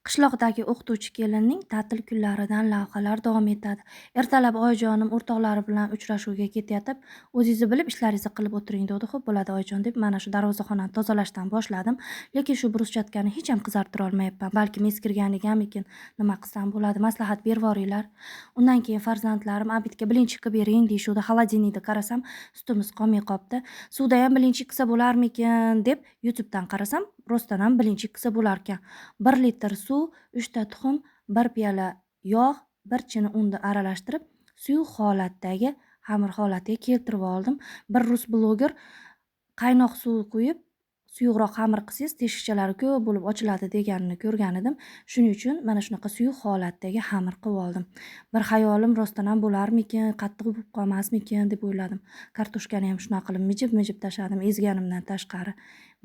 Qishloqdagi o'qituvchi kelinning ta'til kunlaridan lavhalar davom etadi. Ertalab oyijonim o'rtoqlari bilan uchrashuvga ketayotib, "O'zingizni bilib ishlaringizni qilib o'tiring", dedi. "Xo'p, bo'ladi oyijon", deb mana shu darvozaxonani tozalashdan boshladim. Lekin shu bruschatkani hech ham qizartira olmayapman. Balkim eskirganligamikin, nima qilsam bo'ladi, maslahat bervoringlar. Undan keyin farzandlarim "Обед ga блинчик qilib bering", deyishuvdi. Холодильник da qarasam, sutimiz qolmay qolibdi. Suvda ham блинчик qilsa bo'larmikin deb YouTubedan qarasam, rostdan ham блинчик qilsa bo'larkan. 1 litr suv, 3 ta tuxum, 1 piyola yog', 1 chini unni aralashtirib, suyuq holatdagi xamir holatiga keltirib oldim. Bir rus bloger qaynoq suv quyib, suyuqroq xamir qilsangiz, teshikchalari ko'p bo'lib ochiladi deganini ko'rgan edim. Shuning uchun mana shunaqa suyuq holatdagi xamir qilib oldim. Bir xayolim, rostdan ham bo'larmikin, qattiq bo'lib qolmasmikin deb o'yladim. Kartoshkani ham shunaqa qilib mijib-mijib tashladim, ezganimdan tashqari.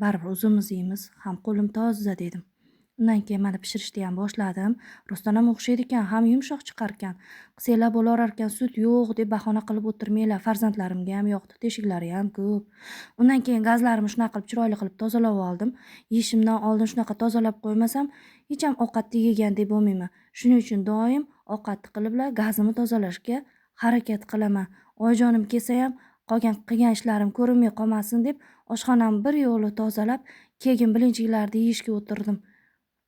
Baribir o'zimiz yeymiz, ham qo'lim toza dedim. Undan keyin mana pishirishni ham boshladim. Rostdan ham o'xshaydi ekan, ham yumshoq chiqar ekan. Qilsanglar bo'laverar ekan, sut yo'q deb bahona qilib o'tirmanglar. Farzandlarimga ham yoqdi, teshiklari ham ko'p. Undan keyin gazlarimni shunaqa qilib chiroyli qilib tozalab oldim. Yeyishimdan oldin shunaqa tozalab qo'ymasam, hech ham ovqatni yegandek bo'lmayman. Shuning uchun doim ovqatni qilibla gazimni tozalashga harakat qilaman. Oyijonim kelsa ham qolgan qilgan ishlarim ko'rinmay qolmasin deb oshxonamni bir yo'la tozalab, keyin блинчик larni yeyishga o'tirdim.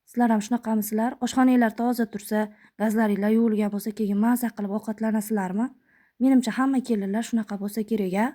Sizlar ham shunaqamisizlar? Oshxonanglar toza tursa, gazlaringlar yuvilgan bo'lsa, keyin maza qilib ovqatlanasizlarmi? Menimcha, hamma kelinlar shunaqa bo'lsa kerak a?